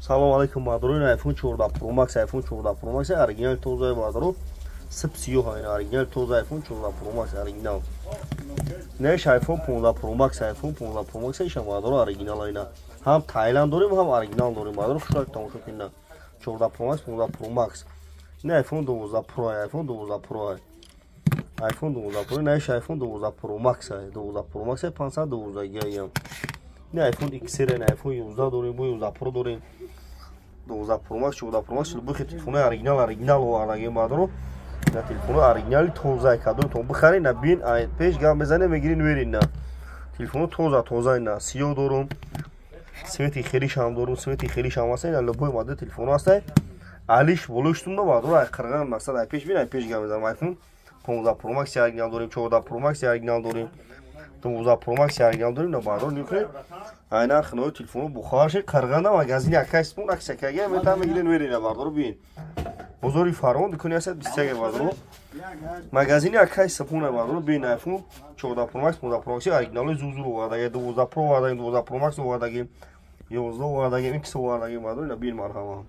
Салом алейкум, бардоро. Ин iPhone 14 Pro Max, iPhone 14 Pro Max оригинал тоза, бардоро. Сип сиёҳ, ин оригинал тоза iPhone 14 Pro Max оригинал. Неш iPhone 15 Pro Max, iPhone 15 Pro Max ишам, бардоро, оригинал ина. Ҳам Таиланд дорем, ҳам оригинал дорем, бардоро, хушрак тамошо кунед. 14 Pro Max, 15 Pro Max. Ин iPhone 12 Pro, iPhone 12 Pro. iPhone 12 Pro, неш iPhone 12 Pro Max, 12 Pro Max 512 ГБ. Ин iPhone XR, iPhone 11 дорем, бо 11 Pro дорем. 12 Pro Max, 14 Pro Max, бухи телефони оригинал, оригинал овардагем, бардоро. На телефони оригинали тоза, кадом то бихаред, на бин, пеш гап мезанем, мегирин, верин на. Телефоно тоза, тоза ина, сиёҳ дорум, цвети хелишам дорум, цвети хелишам аст, ина любой модел телефоно аст. Алиш болоштун да, бардоро, ай қирған мақсад, ай пеш бин, ай пеш гап мезанам. iPhone 15 Pro Max оригинал дорем, 14 Pro Max оригинал дорем. 12 Pro Max оригинал дорем, на бардоро нигоҳ. Ай нархи нои телефоно бухарши қирғанда магазини акай спун аксакага метам мегирен верина, бардоро, бин. Бозори Фарон дукони 121, бардоро. Магазини акай сапуна, бардоро, бин iPhone 14 Pro Max, 15 Pro Max оригинали зузур овардаги, 12 Pro овардаги, 12 Pro Max овардаги, 11 овардаги, X овардаги, бардоро, ина бин, марҳама.